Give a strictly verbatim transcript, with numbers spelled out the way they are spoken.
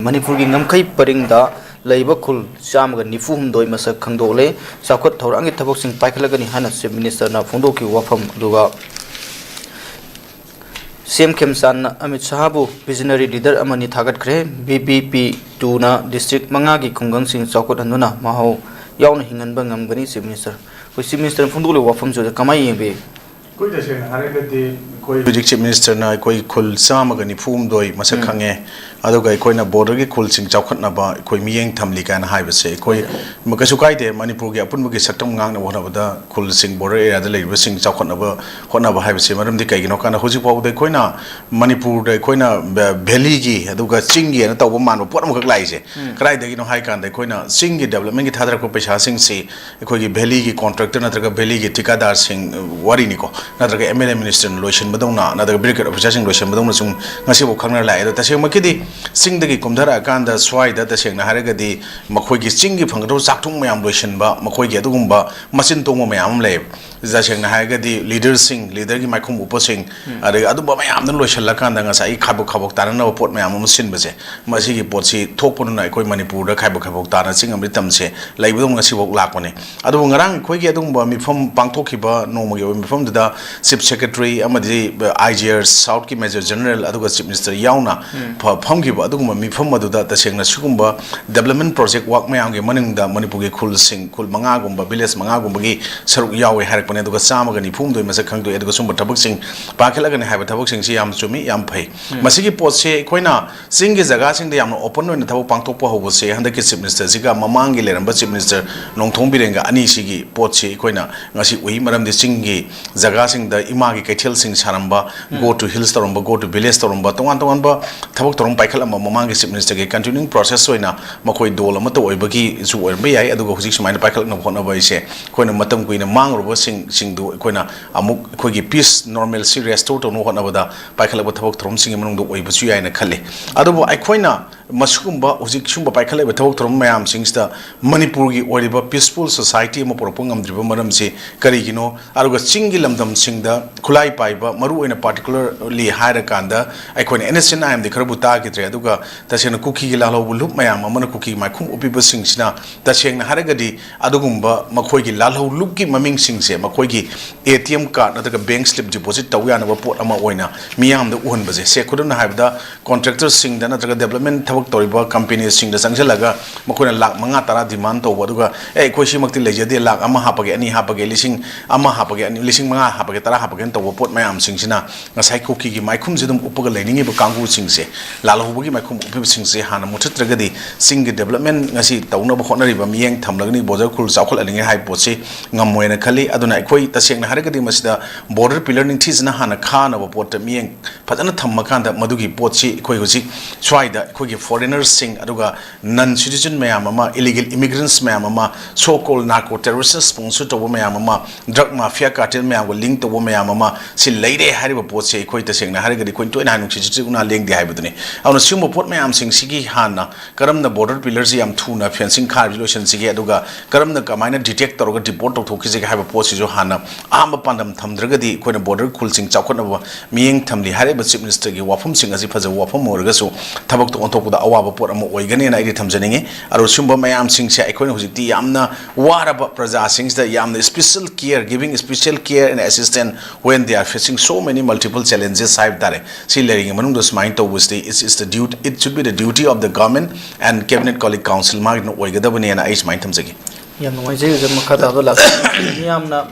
ꯃꯅꯤꯄꯨꯔꯒꯤ ꯉꯝꯈꯩ ꯄꯔꯤꯡꯗ ꯂꯩꯕ ꯈꯨꯜ ꯆꯥꯝꯃꯒ ꯅꯤꯐꯨ ꯍꯨꯝꯗꯣꯏ ꯃꯁꯛ ꯈꯪꯗꯣꯛꯂꯦ꯫ ꯆꯥꯎꯈꯠ ꯊꯧꯔꯥꯡꯒꯤ ꯊꯕꯛꯁꯤꯡ ꯄꯥꯏꯈꯠꯂꯒꯅꯤ ꯍꯥꯏꯅ Chief Ministerꯅ ꯐꯣꯡꯗꯣꯛꯈꯤꯕ ꯋꯥꯐꯝ ꯑꯗꯨꯒ CM ꯈꯦꯝꯆꯥꯟꯅ ꯑꯃꯤꯠ ꯁꯍꯥꯕꯨ visionary leader ꯑꯃꯅꯤ ꯊꯥꯒꯠꯈ꯭ꯔꯦ꯫ VBP twoꯅ district ꯃꯉꯥꯒꯤ ꯈꯨꯡꯒꯪꯁꯤꯡ ꯆꯥꯎꯈꯠꯍꯟꯗꯨꯅ ꯃꯍꯥꯎ ꯌꯥꯎꯅ ꯍꯤꯡꯍꯟꯕ ꯉꯝꯒꯅꯤ꯫ Chief Minister, ꯑꯩꯈꯣꯏ Chief Ministerꯅ ꯐꯣꯡꯗꯣꯛꯂꯤꯕ ꯋꯥꯐꯝꯁꯤꯗ ꯀꯃꯥꯏꯅ ꯌꯦꯡꯕꯤ? ꯑꯩꯈꯣꯏ ꯇꯁꯦꯡꯅ ꯍꯥꯏꯔꯒꯗꯤ ꯑꯩꯈꯣꯏ ꯍꯧꯖꯤꯛ Chief Ministerꯅ ꯑꯩꯈꯣꯏ ꯈꯨꯜ ꯆꯥꯝꯃꯒ ꯅꯤꯐꯨ ꯍꯨꯝꯗꯣꯏ ꯃꯁꯛ ꯎꯝ꯫ ꯈꯪꯉꯦ, ꯑꯗꯨꯒ ꯑꯩꯈꯣꯏꯅ borderꯒꯤ ꯈꯨꯜꯁꯤꯡ ꯆꯥꯎꯈꯠꯅꯕ ꯑꯩꯈꯣꯏ ꯃꯤꯠꯌꯦꯡ ꯊꯝꯂꯤ ꯀꯥꯏꯅ ꯍꯥꯏꯕꯁꯦ ꯑꯩꯈꯣꯏ ꯍꯣꯏ꯫ ꯀꯩꯁꯨ ꯀꯥꯏꯗꯦ꯫ ꯃꯅꯤꯄꯨꯔꯒꯤ ꯑꯄꯨꯟꯕꯒꯤ ꯁꯛꯇꯝ ꯉꯥꯛꯅꯕ ꯍꯣꯠꯅꯕꯗ ꯈꯨꯜꯁꯤꯡ border areaꯗ ꯂꯩꯔꯤꯕꯁꯤꯡ ꯆꯥꯎꯈꯠꯅꯕ ꯍꯣꯠꯅꯕ ꯍꯥꯏꯕꯁꯤ ꯃꯔꯝꯗꯤ ꯀꯩꯒꯤꯅꯣ ꯍꯥꯏ ꯀꯥꯟꯗ ꯍꯧꯖꯤꯛ ꯐꯥꯎꯕꯗ ꯑꯩꯈꯣꯏꯅ ꯃꯅꯤꯄꯨꯔꯗ ꯑꯩꯈꯣꯏꯅ valleyꯒꯤ ꯑꯗꯨꯒ ꯆꯤꯡꯒꯤ ꯑꯅ ꯇꯧꯕ ꯃꯥꯟꯕ ꯄꯣꯠ ꯑꯃꯈꯛ ꯂꯥꯛꯏꯁꯦ ꯎꯝ꯫ ꯀꯗꯥꯏꯗꯒꯤꯅꯣ ꯍꯥꯏ ꯀꯥꯟꯗ ꯑꯩꯈꯣꯏꯅ ꯆꯤꯡꯒꯤ developmentꯒꯤ ꯊꯥꯗꯔꯛꯄ ꯄꯩꯁꯥꯁꯤꯡꯁꯤ ꯑꯩꯈꯣꯏꯒꯤ valleyꯒꯤ contractor ꯅꯠꯇ꯭ꯔꯒ valleyꯒꯤ ꯊꯤꯀꯥꯗꯥꯔꯁꯤꯡ, ꯑ, ꯋꯥꯔꯤꯅꯤꯀꯣ, ꯅꯠꯇ꯭ꯔꯒ MLA ministerꯅ ꯂꯣꯏꯁꯤꯟꯕꯗꯧꯅ, ꯅꯠꯇ꯭ꯔꯒ bureaucrat officerꯁꯤꯡ ꯂꯣꯏꯁꯤꯟꯕꯗꯧꯅ ꯁꯨꯝ ꯉꯁꯤꯐꯥꯎ ꯈꯪꯅꯔ ꯂꯥꯛꯑꯦ꯫ ꯑꯗꯣ ꯇꯁꯦꯡꯃꯛꯀꯤꯗꯤ ꯆꯤꯡꯗꯒꯤ ꯀꯨꯝꯊꯔꯛꯑꯀꯥꯟꯗ ꯁ꯭ꯋꯥꯏꯗ ꯇꯁꯦꯡꯅ ꯍꯥꯏꯔꯒꯗꯤ ꯃꯈꯣꯏꯒꯤ ꯆꯤꯡꯒꯤ ꯐꯪꯒꯗꯕ ꯆꯥꯛꯊꯨꯡ ꯃꯌꯥꯝ ꯂꯣꯏꯁꯤꯟꯕ, ꯃꯈꯣꯏꯒꯤ ꯑꯗꯨꯒꯨꯝꯕ ꯃꯆꯤꯟ ꯇꯣꯡꯕ ꯃꯌꯥꯝ ꯑꯃ ꯂꯩꯌꯦꯕ꯫ ꯇꯁꯦꯡꯅ ꯍꯥꯏꯔꯒꯗꯤ leaderꯁꯤꯡ, leaderꯒꯤ ꯃꯥꯏꯈꯨꯝ ꯎꯞꯄꯁꯤꯡ, ꯎꯝ꯫ ꯑꯗꯒꯤ ꯑꯗꯨꯝꯕ ꯃꯌꯥꯝꯗꯨ ꯂꯣꯏꯁꯤꯜꯂꯀꯥꯟꯗ ꯉꯁꯥꯏꯒꯤ ꯈꯥꯏꯕꯣꯛ ꯈꯥꯏꯕꯣꯛ ꯇꯥꯅꯅꯕ ꯄꯣꯠ ꯃꯌꯥꯝ ꯑꯃ ꯁꯤꯟꯕꯁꯦ, ꯃꯁꯤꯒꯤ ꯄꯣꯠꯁꯤ ꯊꯣꯛꯄꯅꯤꯅ ꯑꯩꯈꯣꯏ ꯃꯅꯤꯄꯨꯔꯗ ꯈꯥꯏꯕꯣꯛ ꯈꯥꯏꯕꯣꯛ ꯇꯥꯅ ꯆꯤꯡ ꯑꯃꯗꯤ ꯇꯝꯁꯦ ꯂꯩꯕꯗꯧꯅ ꯉꯁꯤꯐꯥꯎ ꯂꯥꯛꯄꯅꯤ꯫ ꯑꯗꯨꯕꯨ ꯉꯔꯥꯡ ꯑꯩꯈꯣꯏꯒꯤ ꯑꯗꯨꯒꯨꯝꯕ ꯃꯤꯐꯝ ꯄꯥꯡꯊꯣꯛꯈꯤꯕ ꯅꯣꯡꯃꯒꯤ ꯑꯣꯏꯕ ꯃꯤꯐꯝꯗꯨꯗ Chief Secretary ꯑꯃꯗꯤ IGR Southꯀꯤ Major General ꯑꯗꯨꯒ Chief Minister ꯌꯥꯎꯅ ꯎꯝ꯫ ꯐ-, ꯐꯝꯈꯤꯕ ꯑꯗꯨꯒꯨꯝꯕ ꯃꯤꯐꯝ ꯑꯗꯨꯗ ꯇꯁꯦꯡꯅ ꯁꯤꯒꯨꯝꯕ development project work ꯃꯌꯥꯝꯒꯤ ꯃꯅꯨꯡꯗ ꯃꯅꯤꯄꯨꯔꯒꯤ ꯈꯨꯜꯁꯤꯡ, ꯈꯨꯜ ꯃꯉꯥꯒꯨꯝꯕ, village ꯃꯉꯥꯒꯨꯝꯕꯒꯤ ꯁꯔꯨꯛ ꯌꯥꯎꯋꯦ ꯍꯥꯏꯔꯛꯄꯅꯦ꯫ ꯑꯗꯨꯒ ꯆꯥꯝꯃꯒ ꯅꯤꯐꯨ ꯍꯨꯝꯗꯣꯏ ꯃꯁꯛ ꯈꯪꯗꯣꯛꯑꯦ꯫ ꯑꯗꯨꯒ ꯁꯨꯝꯕ ꯊꯕꯛꯁꯤꯡ ꯄꯥꯏꯈꯠꯂꯒꯅꯤ ꯍꯥꯏꯕ ꯊꯕꯛꯁꯤꯡꯁꯤ ꯌꯥꯝ ꯆꯨꯝꯃꯤ, ꯌꯥꯝ ꯐꯩ꯫ ꯎꯝ꯫ ꯃꯁꯤꯒꯤ ꯄꯣꯠꯁꯤ ꯑꯩꯈꯣꯏꯅ ꯆꯤꯡꯒꯤ ꯖꯒꯥꯁꯤꯡꯗ ꯌꯥꯝꯅ open ꯑꯣꯏꯅ ꯊꯕꯛ ꯄꯥꯡꯊꯣꯛꯄ ꯍꯧꯕꯁꯦ ꯍꯟꯗꯛꯀꯤ Chief Ministerꯁꯤꯒ ꯃꯃꯥꯡꯒꯤ ꯂꯩꯔꯝꯕ Chief Minister ꯅꯣꯡꯊꯣꯝ ꯕꯤꯔꯦꯟꯒ ꯑꯅꯤꯁꯤꯒꯤ ꯄꯣꯠꯁꯤ ꯑꯩꯈꯣꯏꯅ ꯉꯁꯤ ꯎꯏ꯫ ꯃꯔꯝꯗꯤ ꯆꯤꯡꯒꯤ ꯖꯒꯥꯁꯤꯡꯗ ꯏꯃꯥꯒꯤ ꯀꯩꯊꯦꯜꯁꯤꯡ ꯁꯥꯔꯝꯕ, ꯎꯝ꯫ Go to Hills ꯇꯧꯔꯝꯕ, Go to Village ꯇꯧꯔꯝꯕ, ꯇꯣꯉꯥꯟ ꯇꯣꯉꯥꯟꯕ ꯊꯕꯛ ꯊꯧꯔꯝ ꯄꯥꯏꯈꯠꯂꯝꯕ ꯃꯃꯥꯡꯒꯤ Chief Ministerꯒꯤ continuing process ꯑꯣꯏꯅ ꯃꯈꯣꯏ ꯗꯣꯜ ꯑꯃꯠꯇ ꯑꯣꯏꯕꯒꯤꯁꯨ ꯑꯣꯏꯔꯝꯕ ꯌꯥꯏ꯫ ꯑꯗꯨꯒ ꯍꯧꯖꯤꯛ ꯁꯨꯃꯥꯏꯅ ꯄꯥꯏꯈꯠꯂꯛꯅꯕ ꯍꯣꯠꯅꯕ ꯍꯥꯏꯁꯦ ꯑꯩꯈꯣꯏꯅ ꯃꯇꯝ ꯀꯨꯏꯅ ꯃꯥꯡꯂꯨꯔꯕꯁꯤꯡ, ꯁꯤꯡꯗꯨ ꯑꯩꯈꯣꯏꯅ ꯑꯃꯨꯛ ꯑꯩꯈꯣꯏꯒꯤ peace, normalcy restore ꯇꯧꯅꯕ ꯍꯣꯠꯅꯕꯗ ꯄꯥꯏꯈꯠꯂꯛꯄ ꯊꯕꯛ ꯊꯧꯔꯝꯁꯤꯡꯒꯤ ꯃꯅꯨꯡꯗ ꯑꯣꯏꯕꯁꯨ ꯌꯥꯏꯅ ꯈꯜꯂꯤ꯫ ꯑꯗꯨꯕꯨ ꯑꯩꯈꯣꯏꯅ ꯃꯁꯤꯒꯨꯝꯕ ꯍꯧꯖꯤꯛ ꯁꯨꯝꯕ ꯄꯥꯏꯈꯠꯂꯛꯏꯕ ꯊꯕꯛ ꯊꯧꯔꯝ ꯃꯌꯥꯝꯁꯤꯡꯁꯤꯗ ꯃꯅꯤꯄꯨꯔꯒꯤ ꯑꯣꯏꯔꯤꯕ peaceful society ꯑꯃ ꯄꯨꯔꯛꯄ ꯉꯝꯗ꯭ꯔꯤꯕ ꯃꯔꯝꯁꯤ ꯀꯔꯤꯒꯤꯅꯣ? ꯑꯗꯨꯒ ꯆꯤꯡꯒꯤ ꯂꯝꯗꯝꯁꯤꯡꯗ ꯈꯨꯠꯂꯥꯏ ꯄꯥꯏꯕ, ꯃꯔꯨꯑꯣꯏꯅ particularly ꯍꯥꯏꯔꯀꯥꯟꯗ ꯑꯩꯈꯣꯏꯅ N S N I M ꯗꯤ ꯈꯔꯕꯨ ꯇꯥꯈꯤꯗ꯭ꯔꯦ, ꯑꯗꯨꯒ ꯇꯁꯦꯡꯅ ꯀꯨꯀꯤꯒꯤ ꯂꯥꯜꯍꯧꯕ ꯂꯨꯞ ꯃꯌꯥꯝ ꯑꯃꯅ ꯀꯨꯀꯤꯒꯤ ꯃꯥꯏꯈꯨꯝ ꯎꯞꯄꯤꯕꯁꯤꯡꯁꯤꯅ ꯇꯁꯦꯡꯅ ꯍꯥꯏꯔꯒꯗꯤ ꯑꯗꯨꯒꯨꯝꯕ ꯃꯈꯣꯏꯒꯤ ꯂꯥꯜꯍꯧ ꯂꯨꯞꯀꯤ ꯃꯃꯤꯡꯁꯤꯡꯁꯦ ꯃꯈꯣꯏꯒꯤ A T M card ꯅꯠꯇ꯭ꯔꯒ bank slip deposit ꯇꯧ ꯌꯥꯅꯕ ꯄꯣꯠ ꯑꯃ ꯑꯣꯏꯅ ꯃꯤꯌꯥꯝꯗ ꯎꯍꯟꯕꯁꯦ, ꯁꯦ ꯈꯨꯗꯝꯅ ꯍꯥꯏꯔꯕꯗ contractorꯁꯤꯡꯗ ꯅꯠꯇ꯭ꯔꯒ development ꯊꯕꯛ ꯇꯧꯔꯤꯕ companyꯁꯤꯡꯗ ꯆꯪꯁꯤꯜꯂꯒ ꯃꯈꯣꯏꯅ ꯂꯥꯈ ꯃꯉꯥ ꯇꯔꯥ demand ꯇꯧꯕ, ꯑꯗꯨꯒ "ꯑꯦ, ꯑꯩꯈꯣꯏ ꯁꯤꯃꯛꯇꯤ ꯂꯩꯖꯗꯦ, ꯂꯥꯈ ꯑꯃ ꯍꯥꯞꯄꯒꯦ, ꯑꯅꯤ ꯍꯥꯞꯄꯒꯦ, ꯂꯤꯁꯤꯡ ꯑꯃ ꯍꯥꯞꯄꯒꯦ, ꯑꯅꯤ, ꯂꯤꯁꯤꯡ ꯃꯉꯥ ꯍꯥꯞꯄꯒꯦ, ꯇꯔꯥ ꯍꯥꯞꯄꯒꯦꯅ" ꯇꯧꯕ ꯄꯣꯠ ꯃꯌꯥꯝꯁꯤꯡꯁꯤꯅ ꯉꯁꯥꯏ ꯀꯨꯀꯤꯒꯤ ꯃꯥꯏꯈꯨꯝꯁꯦ ꯑꯗꯨꯝ ꯎꯞꯄꯒ ꯂꯩꯅꯤꯡꯉꯤꯕ ꯀꯥꯡꯕꯨꯁꯤꯡꯁꯦ, ꯂꯥꯜꯍꯧꯕꯒꯤ ꯃꯥꯏꯈꯨꯝ ꯎꯞꯄꯤꯕꯁꯤꯡꯁꯦ ꯍꯥꯟꯅ ꯃꯨꯠꯊꯠꯇ꯭ꯔꯒꯗꯤ ꯆꯤꯡꯒꯤ development ꯉꯁꯤ ꯇꯧꯅꯕ ꯍꯣꯠꯅꯔꯤꯕ, ꯃꯤꯠꯌꯦꯡ ꯊꯝꯂꯒꯅꯤ, border ꯈꯨꯜ ꯆꯥꯎꯈꯠꯍꯟꯅꯤꯡꯉꯦ ꯍꯥꯏꯕ ꯄꯣꯠꯁꯤ ꯉꯝꯃꯣꯏꯅ ꯈꯜꯂꯤ꯫ ꯑꯗꯨꯅ ꯑꯩꯈꯣꯏ ꯇꯁꯦꯡꯅ ꯍꯥꯏꯔꯒꯗꯤ ꯃꯁꯤꯗ border pillar ꯅꯤꯡꯊꯤꯖꯅ ꯍꯥꯟꯅ ꯈꯥꯅꯕ ꯄꯣꯠꯇ ꯃꯤꯠꯌꯦꯡ ꯐꯖꯅ ꯊꯝꯃꯀꯥꯟꯗ ꯃꯗꯨꯒꯤ ꯄꯣꯠꯁꯤ ꯑꯩꯈꯣꯏ ꯍꯧꯖꯤꯛ ꯁ꯭ꯋꯥꯏꯗ ꯑꯩꯈꯣꯏꯒꯤ foreignerꯁꯤꯡ, ꯑꯗꯨꯒ non citizen ꯃꯌꯥꯝ ꯑꯃ, illegal immigrants ꯃꯌꯥꯝ ꯑꯃ, so called narco terrorist sponsor ꯇꯧꯕ ꯃꯌꯥꯝ ꯑꯃ, drug mafia cartel ꯃꯌꯥꯝꯒ link ꯇꯧꯕ ꯃꯌꯥꯝ ꯑꯃ ꯁꯤ ꯂꯩꯔꯦ ꯍꯥꯏꯔꯤꯕ ꯄꯣꯠꯁꯦ ꯑꯩꯈꯣꯏ ꯇꯁꯦꯡꯅ ꯍꯥꯏꯔꯒꯗꯤ ꯑꯩꯈꯣꯏ ꯇꯣꯏꯅ ꯍꯥꯏ, ꯅꯨꯡꯁꯤꯠꯁꯤ ꯎꯅꯥ ꯂꯦꯡꯗꯦ ꯍꯥꯏꯕꯗꯨꯅꯤ꯫ ꯑꯗꯨꯅ ꯁꯤꯒꯨꯝꯕ ꯄꯣꯠ ꯃꯌꯥꯝꯁꯤꯡꯁꯤꯒꯤ ꯍꯥꯟꯅ ꯀꯔꯝꯅ border pillarꯁꯤ ꯌꯥꯝ ꯊꯨꯅ fencing ꯈꯥꯔꯤꯕꯁꯤ ꯂꯣꯏꯁꯤꯟꯁꯤꯒꯦ, ꯑꯗꯨꯒ ꯀꯔꯝꯅ ꯀꯃꯥꯏꯅ detect ꯇꯧꯔꯒ deport ꯇꯧꯊꯣꯛꯈꯤꯁꯤꯒꯦ ꯍꯥꯏꯕ ꯄꯣꯠꯁꯤꯁꯨ ꯍꯥꯟꯅ ꯑꯍꯥꯟꯕ ꯄꯥꯟꯗꯝ ꯊꯝꯗ꯭ꯔꯒꯗꯤ ꯑꯩꯈꯣꯏꯅ border ꯈꯨꯜꯁꯤꯡ ꯆꯥꯎꯈꯠꯅꯕ ꯃꯤꯠꯌꯦꯡ ꯊꯝꯂꯤ꯫ ꯍꯥꯏꯔꯤꯕ Chief Ministerꯒꯤ ꯋꯥꯐꯝꯁꯤꯡ ꯑꯁꯤ ꯐꯖꯕ ꯋꯥꯐꯝ ꯑꯣꯏꯔꯒꯁꯨ ꯊꯕꯛꯇ ꯑꯣꯟꯊꯣꯛꯄꯗ ꯑꯋꯥꯕ ꯄꯣꯠ ꯑꯃ ꯑꯣꯏꯒꯅꯤꯅ ꯑꯩꯗꯤ ꯊꯝꯖꯅꯤꯡꯉꯤ꯫ ꯑꯗꯣ ꯁꯤꯒꯨꯝꯕ ꯃꯌꯥꯝꯁꯤꯡꯁꯦ ꯑꯩꯈꯣꯏꯅ ꯍꯧꯖꯤꯛꯇꯤ ꯌꯥꯝꯅ ꯋꯥꯔꯕ ꯄ꯭ꯔꯖꯥꯁꯤꯡꯁꯤꯗ ꯌꯥꯝꯅ special care, giving special care and assistance when they are facing so many multiple challenges ꯍꯥꯏꯕ ꯇꯥꯔꯦ꯫ ꯁꯤ ꯂꯩꯔꯤꯉꯩ ꯃꯅꯨꯡꯗ ꯁꯨꯃꯥꯏꯅ ꯇꯧꯕꯁꯤꯗꯤ it's, it's the duty, it should be the duty of the government and cabinet colleague council ꯃꯥꯒꯤꯅ ꯑꯣꯏꯒꯗꯕꯅꯦꯅ ꯑꯩ ꯁꯨꯃꯥꯏꯅ ꯊꯝꯖꯒꯦ꯫ ꯌꯥꯝ ꯅꯨꯡꯉꯥꯏꯖꯩ꯫ ꯑꯣꯖꯥ, ꯃꯈꯥ ꯇꯥꯕ ꯂꯥꯛꯄꯤꯌꯨ꯫ ꯃꯤꯌꯥꯝꯅ